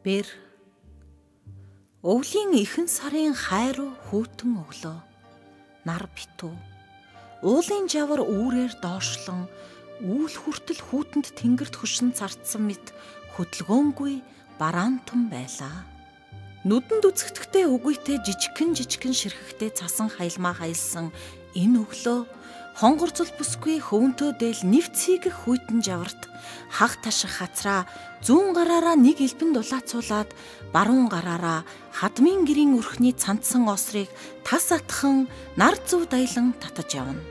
Бэр өвлийн ихэнх сарын хайруу хүйтэн өглөө. Нар битүү. Уулын жавар үүрээр доошлон үүл хүртэл хүүтэнд тэнгэрт хөшин царцсан мэт хөдөлгөөнгүй бараантан байлаа. Нүдэнд үзэгдэхдээ үгүйтэй жижигхэн ширхэгтэй цасан хаялмаа хаялсан энэ өглөө хонгор зул бүсгүй хөвөнтөө дээл нэвцийгэх хүйтэн жаварт хаг таших хацраа зүүн гараараа нэг элбэн дулаацуулаад баруун гараараа хадмын гэрийн өрхний цандсан осрыг тас атхан нар зүв даялан татаж явна.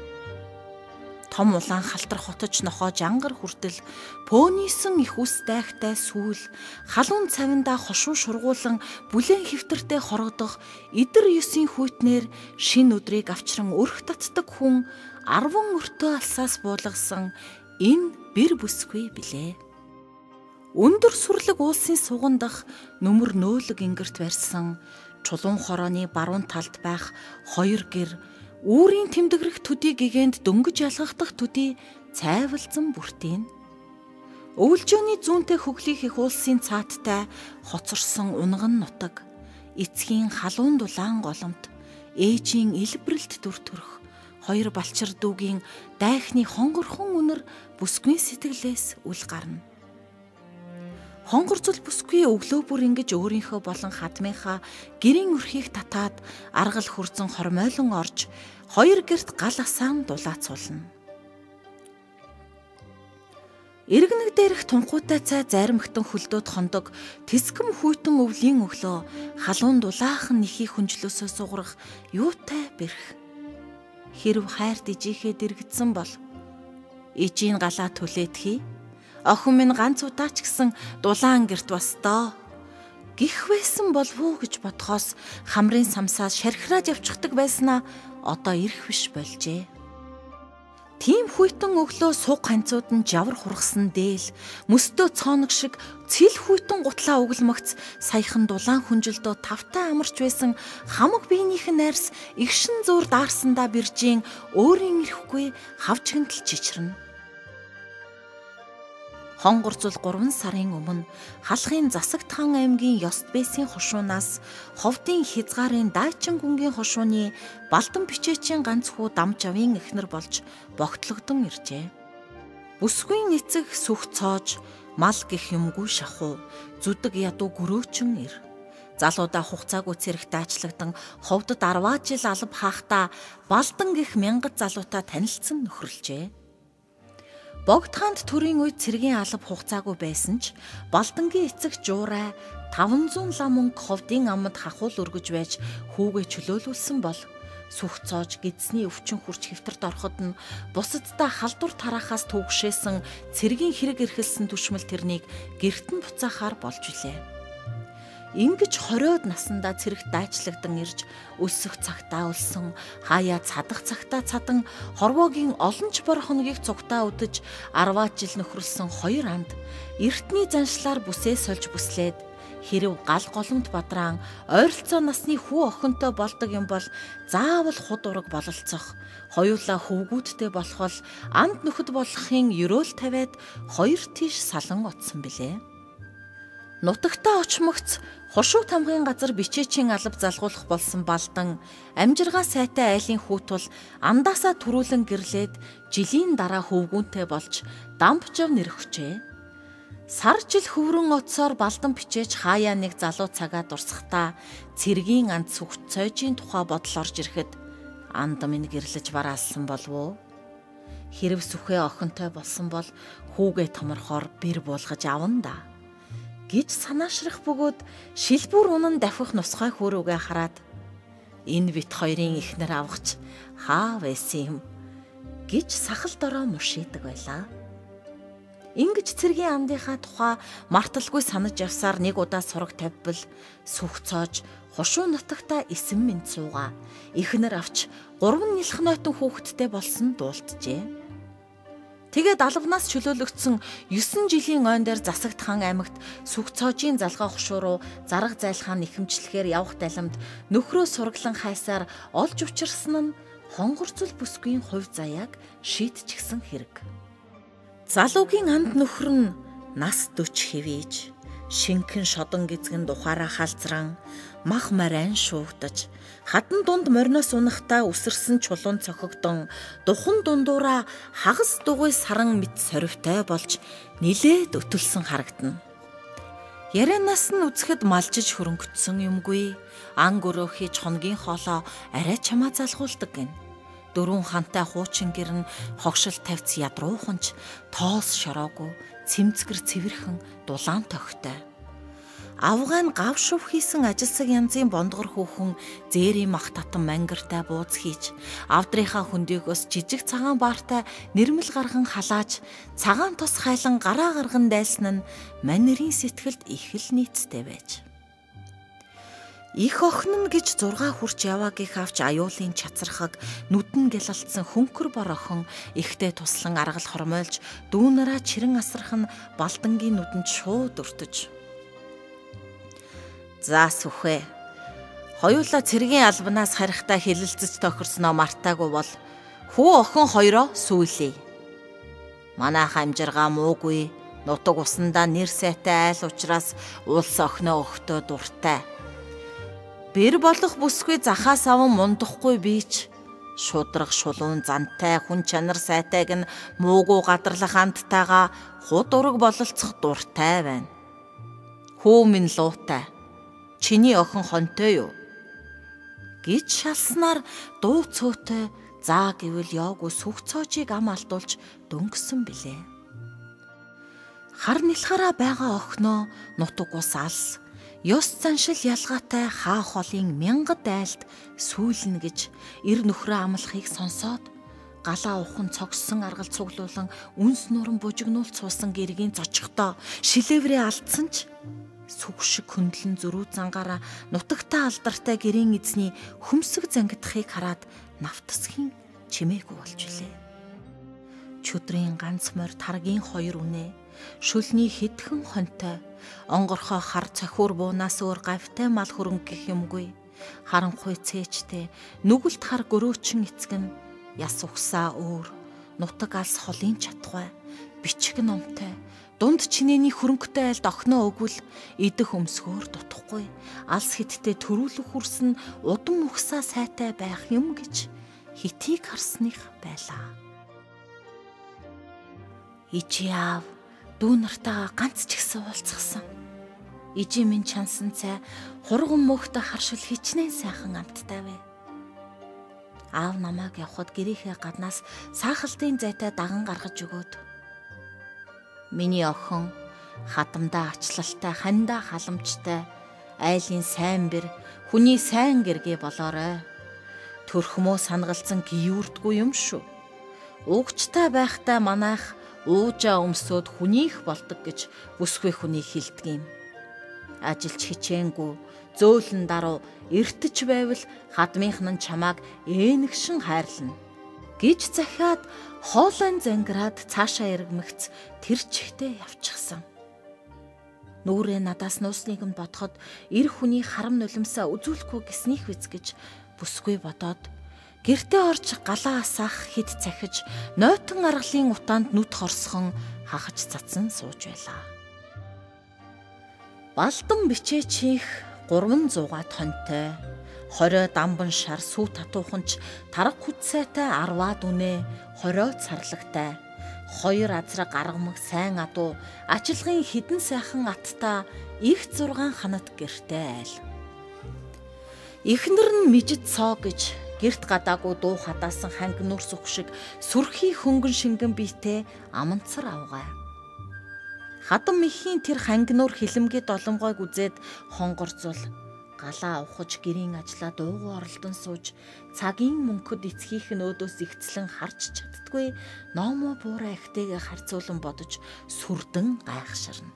Том улаан халтар хотож нохоо жангар хүртэл пөөнисэн их ус дайхтай сүүл халуун цавиндаа хошуу шургуулан бүлээн хэвтэртэй хорогдох идэр ёсын хүйтнээр шин өдрийг авчран өрх татдаг хүн арван өртөө алсаас буулгасан энэ бэр бүсгүй билээ. Өндөр сүрлэг уулсын сугандах нүмер нөөлөг ингэрт барьсан чулуун хорооны баруун талд байх хоёр гэр үүрийн тэмдэгрэх төдий гэгэнд дөнгөж ялгахдах төдий цайвалзан бүртийн. Өвлжөөний зүүнтэй хөглийг их уулсын цааттай хоцорсон унган нутаг, эцгийн халуун дулаан голомт, ээжийн илбрэлт дүр төрх, хоёр балчир дүүгийн дайхны хонгорхон үнэр бүсгүйн сэтгэлээс үл гарна. Хонгор зул бүсгүй өглөө бүр ингэж өөрийнхөө болон хадмынхаа гэрийн өрхийг татаад аргал хүрзэн хормойлон орж хоёр гэрт гал асаан дулаацуулна. Иргэнэг дээрх тунхуутай цай заримхтан хөлдөөд хондог тэсгэм хүйтэн өвлийн өглөө халуун дулаахан нэхий хүнжлөөсөө сугарах юутай бэрх. Хэрв хайрт ижийнхээ дэргэдсэн бол ижийн галаа түлээдхий. Охин минь ганц удаа ч гэсэн дулаан гэрт бас доо гих байсан болов уу гэж бодхоос хамрын самсаас шархираад явчихдаг байснаа одоо ирэх биш болжээ. Тийм хүйтэн өглөө суг ханцууд нь жавар хургасан дээл мөстөө цооног шиг цэл хүйтэн гутлаа өглөмөгц саяхан дулаан хүнжилдөө тавтай амарч байсан хамаг биенийх нь найрс игшин зуур даарсандаа бэржин өөрийн ирэхгүй хавчгантал чичрнэ. Хонгор зул 3 сарын өмнө Халахын Засагтхан аймгийн Ёстбэсийн хошуунаас Ховдын хязгаарын Дайчин гүнгийн хошууны Балдан бичээчийн ганц хүү Дамжавын эхнэр болж богтлогдон иржээ. Бүсгүйн эцэг сүх цоож мал гих юмгүй шахуу зүдэг ядуу гөрөөчөн ир. Залуудаа хугацаагүй цэрэгт даачлагдан Ховдод 10 жил алба хаахтаа Балдан гих мянгат залуутай танилцсан нөхөрлөжээ. Богд хаанд төрийн үед цэргийн алба хугацаагүй байсан ч Балдангийн эцэг Жуурай 500 лам мөнгө Ховдын амд хахуул өргөж байж хүүгээ чөлөөлүүлсэн бол сүх цоож гидсний өвчин хүрч хэвтэрт ороход нь бусаддаа халдвар тараахаас түгшээсэн цэргийн хэрэг эрхэлсэн түшмэл тэрнийг гэрт нь буцаахаар болж билээ. Ингэж 20-од наснда цэрэгт дайчлагдан ирж өлсөх цагтаа өлсөн, хаяа цадах цагтаа цадан хорвоогийн олон ч бор хоногийг цугтаа үдэж 10 жил нөхөрлсөн хоёр анд эртний заншлаар бүсээ сольж бүслээд хэрв гал голомт бадраан ойролцоо насны хүү охинтой болдог юм бол заавал худ ураг бололцох, хоёулаа хөвгүүдтэй болох анд нөхөд болохын ерөөл тавиад хоёр тийш салан отсон билээ. Нутагтаа очмогц хушуу тамгын газар бичээчийн алба залгуулах болсон Балдан амжиргаа сайтай айлын хүүт бол андаасаа түрүүлэн гэрлээд жилийн дараа хөвгүүнтэй болж Дампжав нэрхвчээ. Сар жил хөврөн оцсоор Балдан бичээч хаяа нэг залуу цагаа дурсахдаа цэргийн анд сүх цойжийн тухай бодол орж ирэхэд анд минь гэрлэж бараалсан болов уу? Хэрв сүхээ охинтой болсон бол хүүгээ томорхоор бэр буулгаж авна да гэж санаашрах бөгөөд шилбүр унан давхих нусгай хөөрөөгөө хараад энэ бит хоёрын эхнэр авахч хаа байсан юм гэж сахал дороо мушийдаг байлаа. Ингэж цэргийн андынхаа тухай марталгүй санаж явсаар нэг удаа сураг тавьбал сүх цоож хушуу нутагта эсэн минь суугаа эхнэр авч 3 нялх нойтон хүүхэдтэй болсон дуулджээ. Тэгээд албанаас чөлөөлөгдсөн 9 жилийн ойн дээр Засагтхан аймагт сүх цоожийн залгаа хошуу руу зарга зайлхаан нэхэмжлэхээр явах далимд нөхрөө сургалан хайсаар олж учирсан нь хонгорцол бүсгүйн хувь заяаг шийдчихсэн хэрэг. Залуугийн анд нөхөр нь нас 40 хэвээж Шинхэн шодон гизгэн духаараа халзран мах марайн шуугдаж хадан дунд мориноос унахтаа үсэрсэн чулуун цохигдон духан дундуураа хагас дугуй саран мэт сорвтой болж нилээд өтөлсөн харагдана. Ярианаас нь үзэхэд малжиж хөрөнгөцсөн юмгүй. Ан гөрөө хийж хоногийн хоолоо арай чамаа залгуулдаг гин. Дөрвөн хантай хуучин гэр нь хогшил тавьц ядрууханч тоос шороогүй цэмцгэр цэвэрхэн дулаан тохтой. Авгай нь гав шув хийсэн ажилсаг янзын бондгор хүүхэн зээрийн мах татан мангартай бууз хийж авдрынхаа хөндийгөөс жижиг цагаан баартай нэрмэл гарган халааж цагаан тос хайлан гараа гарган дайсан нь манерийн сэтгэлд их л нийцтэй байж. Их охин нь гэж 6 хүрч яваагийг авч аюулын чацархаг нүдэн гялалтсан хөнкөр бор охин ихтэй туслан аргал хормойлж дүүнараа чирэн асрах нь балдангийн нүдэнд шууд өртөж. За сүхэ. Хоёулаа цэргийн албанаас харихтаа хилэлцэж тохирсноо мартаагүй бол хүү охин хоёроо сүүлээ. Манайх амжиргаа муугүй нутаг усандаа нэр сайтай айл учраас улс охиноо өгтөө дуртай. Бэр болох бүсгүй захаас аван мундахгүй бийч шудраг шулуун зантай хүн чанар сайтайг нь муугүй гадарлах андтайгаа худ ураг бололцох дуртай байна. Хүү минь луутай. Чиний охин хонтой юу? Гэж шалснаар дуу цөөтэй заа гэвэл яагүй сүх цоожийг ам алдуулж дөнгөсөн билээ. Хар нэлхаараа байгаа охиноо нутаг ус алс ёс заншил ялгаатай хаа холын мянгад айлд сүүлнэ гэж эр нөхрөө амлахыг сонсоод галаа ухан цогссон аргал цуглуулан үнс нуран бужигнуул цуусан гэргийн зочихдоо шилээврээ алдсан ч сүг шиг хөндлөн зөрүү зангаараа нутагтаа алдартай гэрийн эзний хөмсөг зангидахыг хараад навтасхийн чимээгүй болж билээ. Чөдрийн ганц морь таргийн хоёр үнэ шүлний хэдхэн хонтой онгорхой хар цохиур буунаас өөр гавьтай мал хөрөнгө гэх юмгүй. Харанхуй цээжтэй нүгэлт хар гөрөөчин эцэг нь яс угсаа өөр нутаг алс холын чадхуй бичиг номтой дунд чинээний хөрөнгөтэй айлд охиноо өгвөл идэх өмсгөөр дутахгүй алс хиттэй төрүүлэх хүрс нь удам угсаа сайтай байх юм гэж хитийг харсных байлаа. Ичи аав дүү нартайгаа ганц ч гэсэн уулзсан. Ижи минь чансан цай хурган мөхтө харшил хичнээн сайхан амттай вэ. Аав намайг явхад гэрийнхээ гаднаас саахалтын зайтай даган гаргаж өгөөд миний охин хадамдаа ачлалтай, хандаа халамжтай, айлын сайн бэр, хүний сайн гэргээ болоорой. Төрхмөө сангалзан гиюрдгүй юм шүү. Угчтай байхдаа манайх уужаа өмсөөд хүнийх болдог гэж бүсгүй хүний хэлдэг юм. Ажилч хичээнгүй, зөөлөн даруй эртэж байвал хадмынх нь чамааг ээнэгшин хайрлана гэж захиад хоолойн зангираад цаашаа эргэмэгц тэр чигтээ явчихсан. Нүрээ надаас нуусныг нь бодоход эр хүний харам нулимсаа үзүүлэхгүй гэснийх биз гэж бүсгүй бодоод гэртээ орж галаа асаах хэд цахиж нойтон аргалын утаанд нүд хорсхон хахаж цацсан сууж байлаа. Балдан бичээчийнх 300 тонтой 20 дамбан шар сүү татууханч тарга хүчсайтай 10-аад үнэ 20 царлагтай 2 азраг аргамаг сайн адуу ачилгын хідэн сайхан аттай их 6 ханат гэртэй айл. Эхнэр нь мижид цоо гэж гэрт гадаагүй дуу хадаасан ханги нүрс үх шиг сүрхий хөнгөн шингэн биетэй аманцар авгай. Хадам эхийн тэр хангинуур хилэмгээ долонгойг үзээд хонгорцвол галаа ухаж гэрийн ажлаа дуугүй оролдон сууж цагийн мөнхөд эцгийнх нь өөдөөс ихцлэн харж чаддгүй номоо буурай ихтэйгээ харьцуулан бодож сүрдэн гайхширна.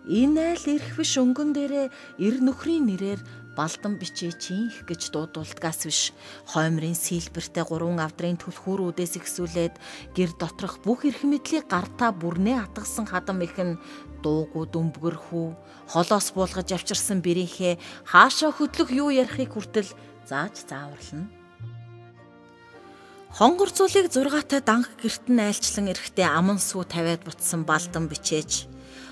Энэ айл ирэх биш өнгөн дээрээ эр нөхрийн нэрээр балдан бичээчийнх гэж дуудуулдгаас биш хоймрын сийлбэртэй 3 авдрын түлхүүрүүдээс ихсүүлээд гэр доторх бүх эрх мэдлийг гартаа бүрнээ атгасан хадам их нь дуугүй дүмбгэр хүү холоос буулгаж авчирсан бэрийнхээ хаашаа хөдлөх юу ярихыг хүртэл зааж зааварлана. Хонгорцуулыг 6-тай данх гэрт нь айлчлан эрэхтэй аман сүү тавиад бутсан балдан бичээч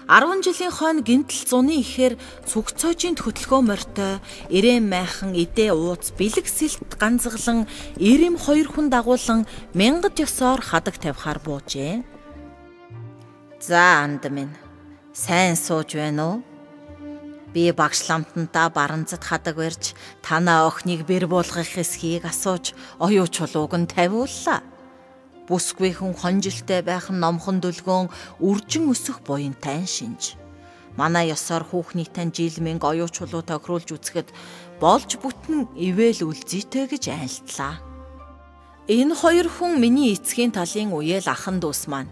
10 жилийн хойно гинтл зуны ихээр сүгцоожийн хөтөлгөө морьтой ирээн майхан идэ ууц бэлэг сэлт ганцглан ирэм хоёр хүн дагуулan мянгад ёсоор хадаг тавихаар буужээ. За анд минь сайн сууж байна уу? Би багш ламтантаа баранцад хадаг барьж танаа охиныг бэр буулгах эсхийг асууж оюу чулууг нь тавиуллаа. Бүсгүй хүн хонжилтэй байх нь номхон дөлгөөн үржин өсөх буянтай шинж. Манай ёсоор хүүхний тань жил мэнг оюу чулуу тохируулж үзэхэд болж бүтэн ивэл үлзийтэй гэж айлтлаа. Энэ хоёр хүн миний эцгийн талын үеэл ахан дүүс маань.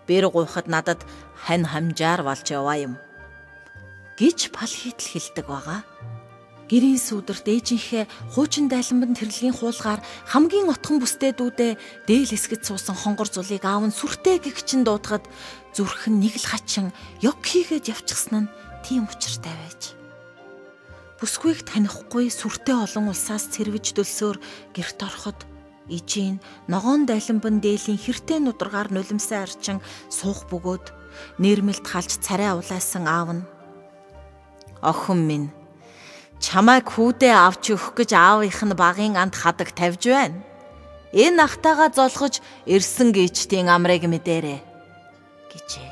Бэр гуйхад надад хань хамжаар валж яваа юм гэж пал хийтэл хэлдэг байгаа. Гэрийн сүдэрт ээжийнхээ хуучин дайланбан тэрэлгийн хуулгаар хамгийн отхон бүстэй дүүдээ дээл хэсгэд суусан хонгор зулыг аав нь сүртэй гэгчин дуудахад зүрх нь нэг л хачин ёг хийгээд явчихсан нь тийм учиртай байж. Бүсгүйг танихгүй сүртэй олон улсаас цэрвэж дөлсөөр гэрт ороход ижийн ногоон дайланбан дээлийн хэртэй нударгаар нулимсаа арчин суух бөгөөд нэрмэлт халж царай улаасан аав нь охин минь чамайг хүүдээ авч өгөх гэж аавынх нь багын анд хадаг тавьж байна. Энэ ахтайгаа золгож ирсэн гийчдийн амрыг мэдээрэй гэжээ.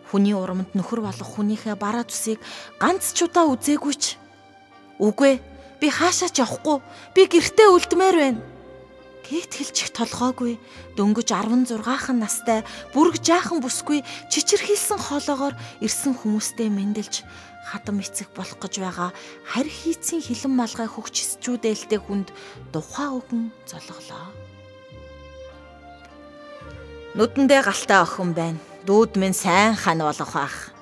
Хүний урамд нөхөр болох хүнийхээ бараа зүсийг ганц ч удаа үзээгүй ч. Үгүй би хаашаа ч явахгүй. Би гэртээ үлдмээр байна. Гэт хэлчих толгойгүй дөнгөж 16хан настай бүрг жаахан бүсгүй чичирхийлсэн хоолоогоор ирсэн хүмүүстэй мэндэлж хадам эцэг болох гэж байгаа харь хийцийн хилэн малгай хөгч эсчүүдэлтэй хүнд тухай өгөн золголоо. Нүдэндээ галтай охин байна. Дүүд минь сайн хан болох байх.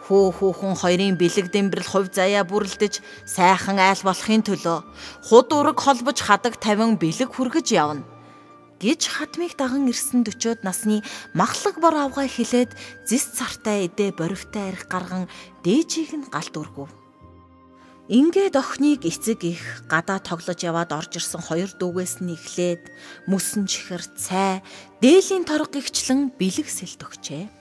Хүү хүүхэн хоёрын бэлэг дэмбэрэл хувь заяа бүрлдэж сайхан айл болохын төлөө худ ураг холбож хадаг тавин бэлэг хүргэж явна гэж хадмыг даган ирсэн 40-од насны махлаг бор авгай хилээд зис цартай эдээ боривтой арх гарган дээжийг нь галт өргөв. Ингээд охиныг эцэг их гадаа тоглож яваад орж ирсэн хоёр дүүгээс нь эхлээд мөсөн чихэр цай дээлийн торго гихчлэн бэлэг сэлт өгчээ.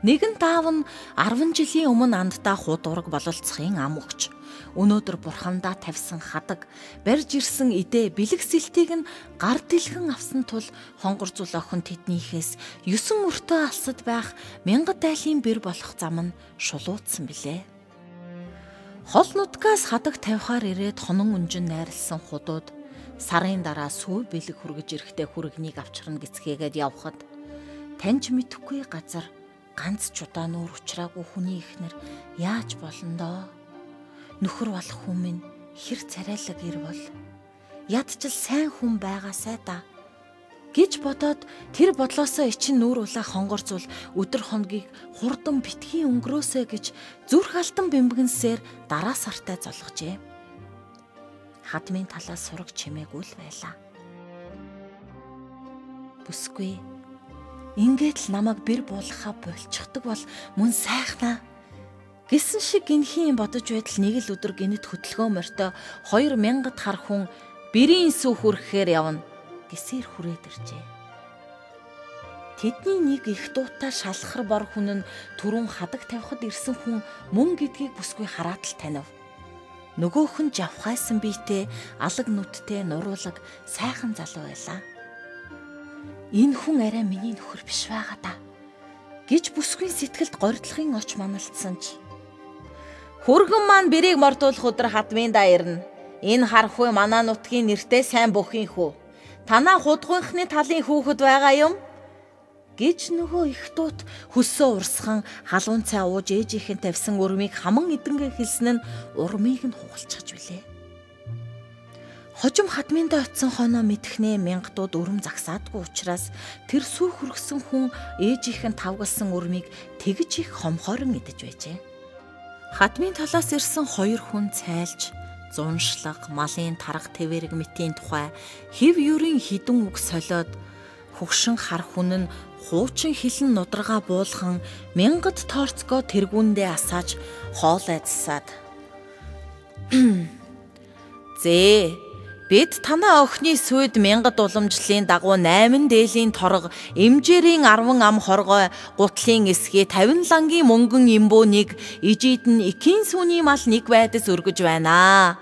Нэгэн таав нь 10 жилийн өмнө анддаа худ ураг бололцохын ам өгч өнөөдөр бурхандаа тавьсан хадаг барьж ирсэн идэ бэлэг сэлтийг нь гар дэлгэн авсан тул хонгор зул охин тэднийхээс 9 өртөө алсад байх мянгад айлын бэр болох зам нь шулуутсан билээ. Хол нутгаас хадаг тавихаар ирээд хонон үнжин найрлсан худууд сарын дараа сүү бэлэг хүргэж ирэхдээ хүргэнийг авчирна гэцгээгээд явхад таньж мэдэхгүй газар ганц ч удаа нүүр учраагүй хүний эхнэр яаж болно доо? Нөхөр болох хүн минь хэр царайлаг ирвэл ядчил сайн хүн байгаасай да гэж бодоод тэр бодлоосоо ичин нүүр улаах хонгор зул өдөр хоногийг хурдан битгий өнгөрөөсэй гэж зүрх алтан бэмбэгэнсээр дараа сартай золгожээ. Хадмын талаас сураг чимээгүй л байлаа. Бүсгүй ингээд л намайг бэр буулгахаа болчихдог бол мөн сайхнаа гэсэн шиг гинхийн бодож байтал нэг л өдөр гинэт хөдөлгөөн морьтой 2000 хар хүн бэрийн сүү хүрхэхээр явна гэсээр хүрээд иржээ. Тэдний нэг их дуутай шалхар бор хүн нь түрүүн хадаг тавихад ирсэн хүн мөн гэдгийг бүсгүй хараад л танив. Нөгөөх нь жавхайсан биетэй алаг нүдтэй нуруулаг сайхан залуу байлаа. Энэ хүн арай миний нөхөр биш байгаа да гэж бүсгүй сэтгэлд горилдлогын оч маналтсан ч хүргэн маань бэрийг мордуулах өдөр хадмын да ирнэ. Энэ харахгүй манай нутгийн нэртэй сайн бүхийн хүү. Танаа худгуйнхны талын хүүхэд байгаа юм гэж нөгөө их дуут хөлсөө урсхан халуун цай ууж ээжийнх нь тавьсан өрмийг хаман эдэнгээ хэлсэн нь урмыг нь хугалчихж билээ. Хожим хадминдаа очисон хоноо мэдхнээ мянгадууд өрөм загсаадгүй учраас тэр сүү хүргэсэн хүн ээжийнх нь тавгалсан өрмийг тэгж их хомхорон идэж байжээ. Хадмын талаас ирсэн хоёр хүн цайлж зуншлаг, малын тарга тэвэрэг мэтийн тухай хэв юрын хідэн үг солиод хөгшин хар хүн нь хуучин хилэн нударгаа буулган мянгад торцгоо тэргүүндээ асааж хоол айдсаад зээ Бид танаа охины сүйд мянгад уламжлалын дагуу 8 дээлийн торго, эмжээрийн 10 ам хоргой, гутлын эсхий 50 лангийн мөнгөн имбөө нэг, ижид нь икийн сүүний мал нэг байдас өргөж байна.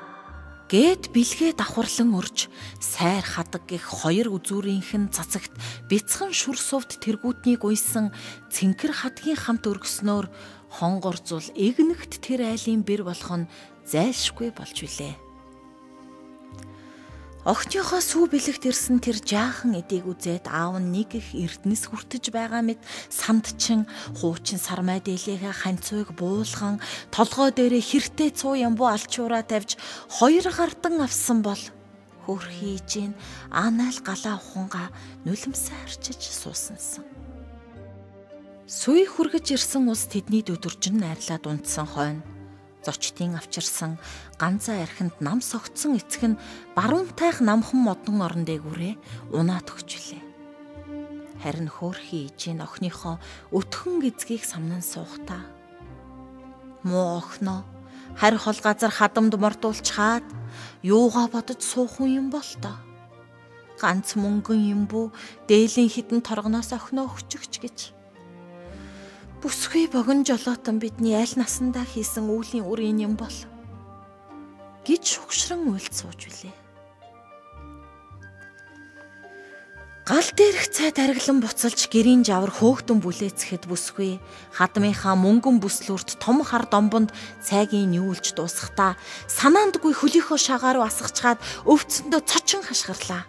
Гэт бэлгээ давхарлан өрж, сайр хадаг гэх хоёр үзүүрийнхэн цацагт бяцхан шүр сувд тэргүүднийг уйсан цэнхэр хадгийн хамт өргөснөөр хонгор зул эгнэгт тэр айлын бэр болох нь зайлшгүй болж билээ. Охиныхоо сүү бэлэгт ирсэн тэр жаахан эдийг үзээд аав нь нэг их эрдэнэс хүртэж байгаа мэт сандчин хуучин сармай дээлийнхээ ханцуйг буулган толгой дээрээ хэртэй цуу ямбуу алчуураа тавьж хоёр гардан авсан бол хөөрхий ижин анаал галаа ухангаа нулимсаа арчиж суусансан. Сүе хүргэж ирсэн ус тэдний өдөржин найрлаад унтсан хойно зочдын авчирсан ганцаа архинд нам согтсон эцэг нь баруунтайх намхан модон орон дээгүүрээ унаа төгчлээ. Харин хөөрхий ижийн охиныхоо өтгөн гизгийг самнан суухдаа муу охиноо харь хол газар хадамд мордуулчхаад юугаа бодож суух юм бол тоо. Ганц мөнгөн юм бүү дээлийн хідэн торгоноос охиноо өгчөгч гэж. Бүсгүй богино жолоотон бидний аль насандаа хийсэн үүлийн үр энэ юм бол гэж шугшран уйлд сууж билээ. Гал дээрх цай дариглан буцалж гэрийн жавар хөөхтөн бүлээцхэд бүсгүй хадмынхаа мөнгөн бүслүүрт том хар домбонд цайгийн нюулж дуусахдаа санаандгүй хөлийнхөө шагаа руу асгачаад өвцөндөө цочин хашгирлаа.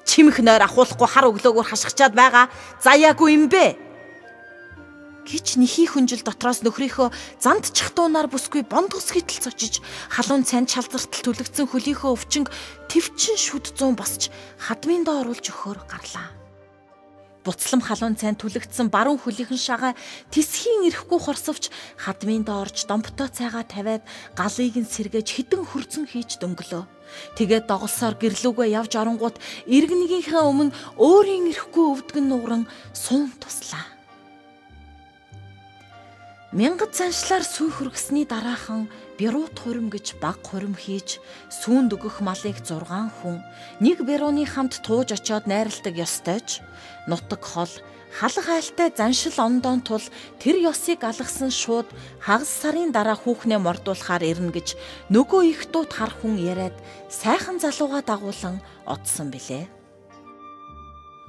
Чимэх нойр ахуулахгүй хар өглөөгөөр хашгичаад байгаа заяагүй юм бэ гэж нэхий хүнжил дотроос нөхрийнхөө зандчих дуунаар бүсгүй бондгос хитэл цочиж халуун цайнд шалзартал түлэгдсэн хөлийнхөө өвчнг твчин шүд зүүн босч хадмын доо оруулж өгөхөөр гарлаа. Буцлам халуун цайнд түлэгдсэн баруун хөлийнхэн шагаа тэсхийн ирэхгүй хорсовч хадмын доо орж домбтой цайгаа тавиад галыг нь сэргээж хідэн хөрцөн хийж дөнгөлөө. Тэгээд доголсоор гэрлүүгээ явж оронгууд иргэнийхээ өмнө өөрийн ирэхгүй өвдгөн нууран суун туслаа. Мянгад заншлаар сүй хүргэсний дараахан бюрот хурим гэж баг хурим хийж сүүнд өгөх малыг 6 хүн нэг бюроны хамт тууж очиод найралдаг ёстойч нутаг хол халах айлтай заншил ондоон тул тэр ёсыг алгасан шууд хагас сарын дараа хүүхнээ мордуулахаар ирнэ гэж нөгөө их дуут хар хүн яриад сайхан залууга дагуулan одсон билээ.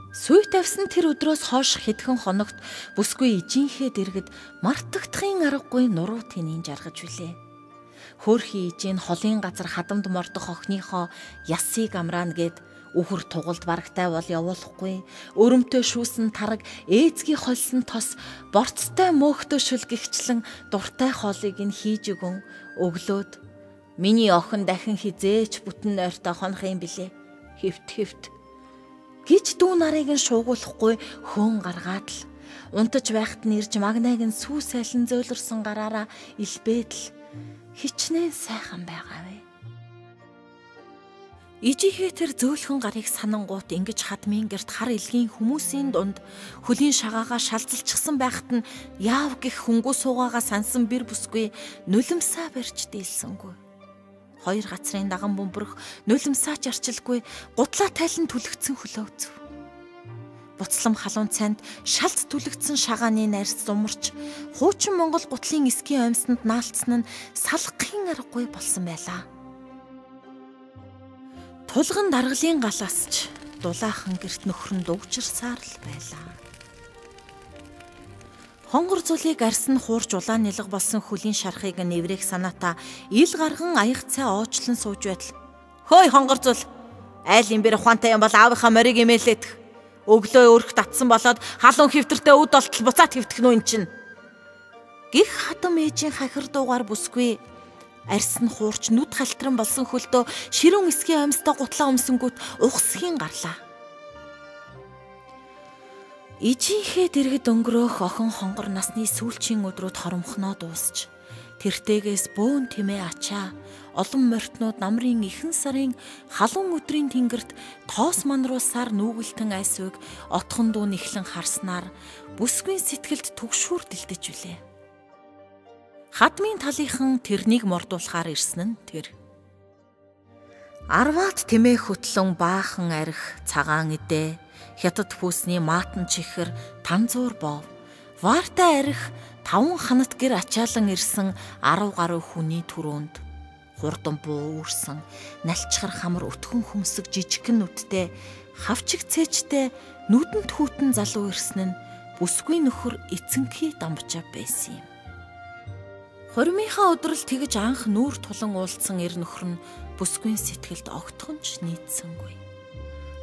Сүй тавьсан тэр өдрөөс хойш хэдхэн хоногт бүсгүй ижинхээ дэргэд мартагдахын аргагүй нуруу тэнийн жаргаж билээ. Хөөрхий ижин холын газар хадамд мордох охиныхоо ясыг амраана гэд үхэр тугалд барагтай бол явуулахгүй өрөмтөө шүүсэн тараг ээзгий холсон тос борцтой мөөхтөө шүл гихчлэн дуртай хоолыг нь хийж өгөн өглөөд миний охин дахин хизээч бүтэн нойртой хонох юм билээ. Хэвт хэвт гэж дүү нарыг нь шуугуулахгүй хөөн гаргаад л унтаж байхад нь ирж магнайг нь сүү сайлан зөөлөрсөн гараараа илбээд л хичнээн сайхан байгаа вэ. Ижийнхээ тэр зөөлхөн гарыг санангуут ингэж хадмын герт хар илгийн хүмүүсийн дунд хөлийн шагаагаа шалзалчихсан байхад нь яав гих хөнгүү суугаагаа сансан бэр бүсгүй нулимсаа барьж дийлсэнгүй. Хоёр гацрын даган бөмбөрөх нулимсаач арчилгүй гутлаа тайлан түлэгдсэн хөлөө үзв. Буцлам халуун цайнд шалц түлэгдсэн шагааны найрс зумарч хуучин Монгол гутлын эсгийн оймсонд наалцсан нь салгахын аргагүй болсон байлаа. Тулган даргалын галаас ч дулаахан герт нөхөр нь дугчирсаар л байлаа. Хонгор зулыг арьс нь хуурч улаан нялга болсон хөлийн шархыг нэврэх санаатаа ил гарган аяг цай оочлон сууж байтал хөөй хонгор зул айл юм бэр ухаантай юм бол аавынхаа морийг имээлээдэх өглөө өрх татсан болоод халуун хэвтэртэй үд олтол буцаат хэвтэх нү эн чинь гих хадам ээжийн хахир дуугаар бүсгүй арьс нь хуурч нүд халтран болсон хөлдөө ширүүн эсгийн амьстай гутлаа өмсөнгүүт ухсхийн гарлаа. Ижийнхээ дэргэд өнгөрөөх охин хонгор насны сүүлчийн өдрүүд хоромхноо дуусч тэртээгээс бөөн тэмээ ачаа олон морьтнууд намрын ихэн сарын халуун өдрийн тэнгэрт тоос манруулсаар нүүгэлтэн айсвыг отхон дуу нэхлэн харснаар бүсгүйн сэтгэлд түгшүүр дэлдэж билээ. Хадмын талынхан тэрнийг мордуулахаар ирсэн нь тэр. Арваат тэмээ хөтлөн баахан арх цагаан эдээ хятад пүүсний маатан чихэр танзуур бов варта арх 5 ханат гэр ачаалан ирсэн 10 гаруй хүний түрүүнд хурдан буу үүрсэн налчхар хамар өтгөн хөмсөг жижигхэн нүдтэй хавчиг цээжтэй нүдэнд хүүтэн залуу ирсэн нь бүсгүй нөхөр эцэнхий дамжаа байсан юм. Хормынхаа өдрөл тэгж анх нүүр тулан уулзсан эр нөхөр нь бүсгүйн сэтгэлд огтхон ч нийцсэнгүй.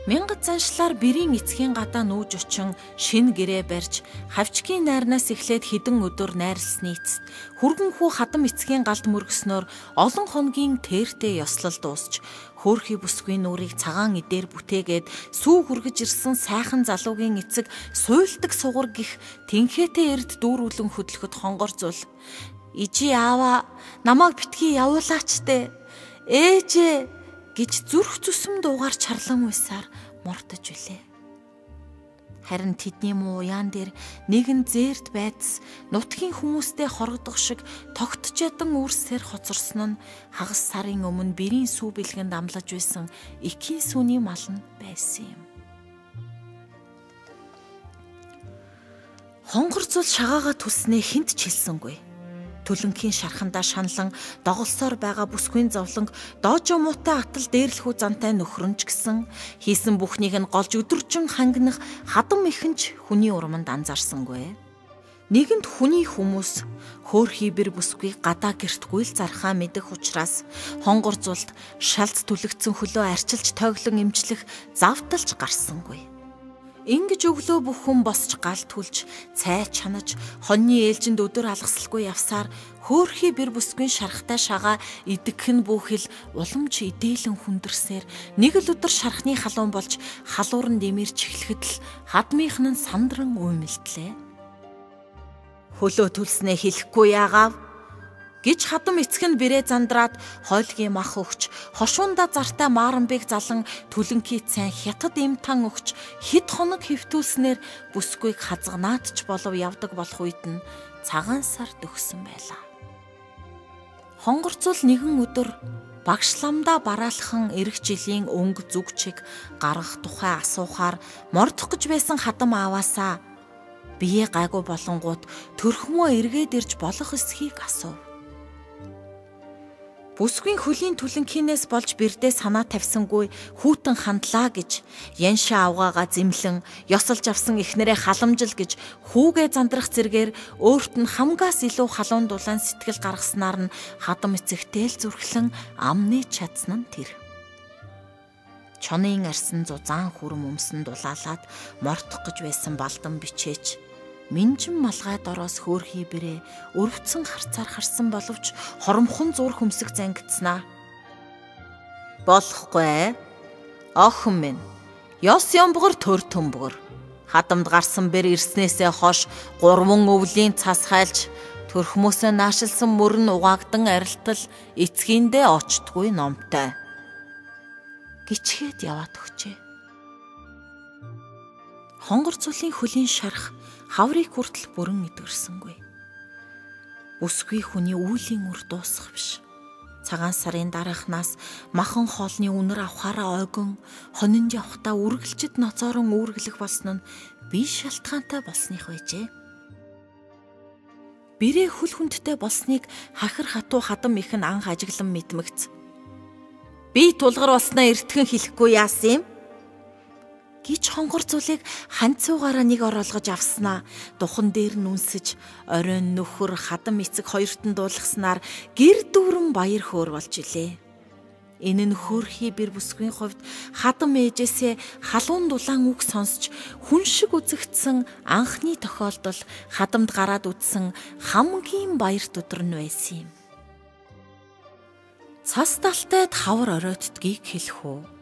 Мянгат заншлаар бэрийн эцгийн гадаа нүүж очин шин гэрээ барьж хавчгийн найрнаас эхлээд хэдэн өдөр найрлсны эцэст хүргэн хүү хадам эцгийн галд мөргснөөр олон хоногийн тээртэй ёслол дуусч хөөрхий бүсгүйн нүрийг цагаан эдээр бүтээгээд сүү хүргэж ирсэн сайхан залуугийн эцэг суйлдаг сугар гих тэнхээтэй эрд дүүрүүлэн хөдлөхөд хонгор зул "Ижи аава, намайг битгий явуулаач дээ. Ээжээ" гэж зүрх зүсэм дуугаар чарлан уйсаар мордож билээ. Харин тэдний муу уяан дээр нэгэн зээрд байдас нутгийн хүмүүстэй хорогдох шиг тогтж ядан үрсээр хоцорсон нь хагас сарын өмнө бэрийн сүү бэлгэнд амлаж байсан экийн сүүний мал нь байсан юм. Хонгор зул шагаагаа түлснээ хинт ч хэлсэнгүй. Төлөнхийн шархандаа шаналан доголсоор байгаа бүсгүйн зовлонг доожо муутай атал дээрлэхүү зантай нөхрөнч гэсэн хийсэн бүхнийг нь голж өдөржин хангинах хадам ихэнч хүний урманд анзаарсангүй. Нэгэнт хүний хүмүүс хөөрхий бэр бүсгүй гадаа гэртгүй л зархаа мэдэх учраас хонгор зулд шалц түлэгдсэн хөлөө арчилж тоглон эмчлэх завталж гарсангүй. Ингэж өглөө бүх хүн босч гал түлж, цай чанаж, хоньны ээлжинд өдөр алгасалгүй явсаар хөөрхий бэр бүсгүйн шархтай шагаа идэгх нь бүхэл уламж идээлэн хүндэрсээр нэг л өдөр шархны халуун болж халуурн дэмэрч эхлэхэд л хадмынх нь сандран уймэлтлээ. Хөлөө түлснээ хэлэхгүй яагаав гэж хадам эцэг нь бэрээ зандраад хойлгийн мах өгч хошуунда зартай маарамбыг залан түлэнхий цайн хятад имтан өгч хэд хоног хэвтүүлснээр бүсгүйг хазгнаад ч болов явдаг болох үед нь цагаан сар дөхсөн байлаа. Хонгорцол нэгэн өдөр багш ламдаа бараалхан эрэг жилийн өнгө зүг чиг гаргах тухай асуухаар мордох гэж байсан хадам ааваасаа бие гайгүй болонгууд төрхмөө эргээд ирж болох эсхийг асуув. Бүсгүйн хөлийн түлэнхийнээс болж бэрдээ санаа тавьсангүй хүүтэн хандлаа гэж яншаа авгаагаа зэмлэн ёсолж авсан эхнэрээ халамжил гэж хүүгээ зандрах зэргээр өөрт нь хамгаас илүү халуун дулаан сэтгэл гаргаснаар нь хадам эцэгтэй л зүрхлэн амны чадсан нь тэр. Чонын арсан зузаан хүрм өмсөн дулаалаад мордох гэж байсан балдан бичээч Минжин малгай дороос хөөрхий бэрээ өрөвцөн харцаар харсан боловч хоромхон зур хөмсөг зангидснаа. Болохгүй. Охин минь. Ёс юмбгор төр төмбгөр. Хадамд гарсан бэр ирснээсээ хойш 3 өвлийн цас хайлж төрхмөөсөө наашилсан мөрн угаагдан арилтал эцгийндээ очдгүй номтой. Гичгээд яваад өгчээ. Хонгор цулын хөлийн шарх хаврыг хүртэл бүрэн эдгэрсэнгүй. Бүсгүй хүний үүлийн үр дуусах биш. Цагаан сарын дараахнаас махан хоолны үнэр авахаараа ойгон хонинд явхдаа үргэлжид ноцоорон үүргэлэх болсон нь бие шалтгаантай болсных байжээ. Бэрээ хөл хүндтэй болсныг хахир хатуу хадам их нь анх ажиглан мэдмэгц. Би тулгар болсноо эртхэн хэлэхгүй яасан юм? Гэж хонгор зулыг ханцуугаараа нэг ороолгож авснаа духан дээр нь үнсэж оройн нөхөр хадам эцэг хоёрт нь дуулгаснаар гэр дүүрэн баяр хөөр болж илээ. Энэ нь хөөрхий бэр бүсгүйн хувьд хадам ээжээсээ халуун дулаан үг сонсч хүн шиг үзэгдсэн анхны тохиолдол хадамд гараад үдсэн хамгийн баярт өдөр нь байсан юм. Цас талтайд хавар оройтдгийг хэлэх үү?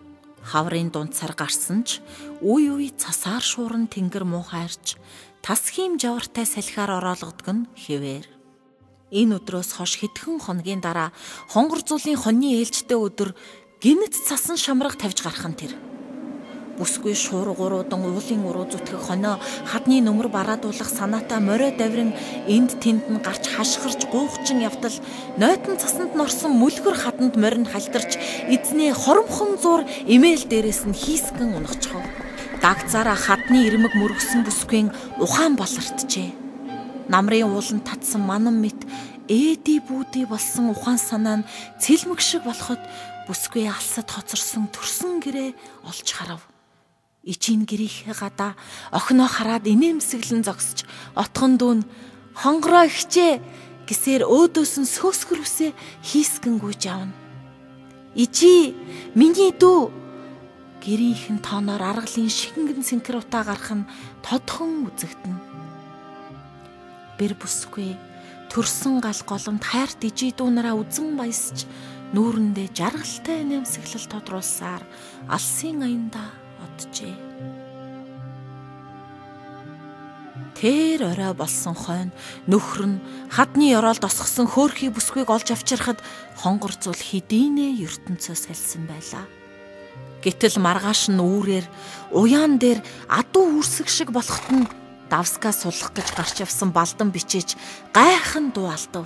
Хаврын дунд сар гарсан ч үе үе цасаар шууран тэнгэр муухайрч тасхийн жавартай салхиар ороолгодог нь хэвээр. Энэ өдрөөс хойш хэдхэн хоногийн дараа хонгор зулын хоньны ээлжтэй өдөр гинэт цасан шамраг тавьж гарах нь тэр. Бүсгүй шуургуудан уулын уруу зүтгэх хоноо хадны нүмер бараадуулах санаатай морио даврин энд тэнд нь гарч хашгирч гуйхчин явтал нойтон цасанд норсон мүлгэр хаданд морин халтарч эзнээ хоромхон зуур эмээл дээрээс нь хийсгэн унахчихав. Дагцаараа хадны ирмэг мөргсөн бүсгүйн ухаан болортжээ. Намрын ууланд татсан манан мэт ээди бүүди болсон ухаан санаа нь цэлмэг шиг болоход бүсгүй алсад хоцорсон төрсөн гэрээ олж харав. Ичийн гэрийнхээ гадаа охиноо хараад инээмсэглэн зогсож отгон дүүн хонгороо ихчээ гэсээр өөдөөс нь сөөсгөр үсээ хийсгэн гүйж явна. Ичи миний дүү гэрийнх нь тооноор аргалын шингэн сэнкэр утаа гарах нь тодхон үзэгдэнэ. Бэр бүсгүй төрсөн гал голомт хайрт ижий дүү нараа үзэн баясч нүүрэндээ жаргалтай инээмсэглэл тодруулсаар алсын аянда оджээ. Тэр орой болсон хойно нөхөр нь хадны ёроолд осгосон хөөрхий бүсгүйг олж авчирхад хонгор зул хэдийнэ ертөнцөө салсан байлаа. Гэтэл маргааш нь үүрээр уяан дээр адуу үрсэг шиг болоход нь давска суллах гэж гарч явсан балдан бичээч гайхан дуу алдав.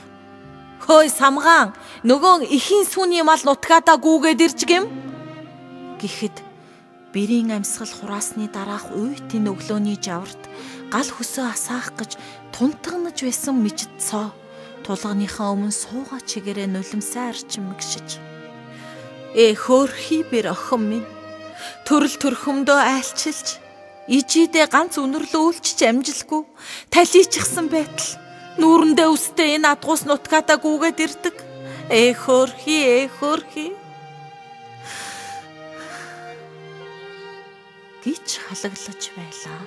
Хөөй самгаан нөгөө эхийн сүний мал нутгаадаа гүүгээд ирж гэм гэхэд бэрийн амьсгал хураасны дараах уйтын өглөөний жаварт гал хөсөө асаах гэж тунтагнаж байсан мижид цоо тулганыхаа өмнө суугаа чигээрээ нулимсаа арчин мэгшиж. Ээ хөөрхий бэр охин минь төрөл төрхөмдөө айлчилж ижидээ ганц үнэрлөө үлчиж амжилгүй талийчихсан байтал нүүрэндээ өстэй энэ адгуус нутгаадаа гүүгээд ирдэг. Ээ хөөрхий ээ хөөрхий гэж халаглаж байлаа.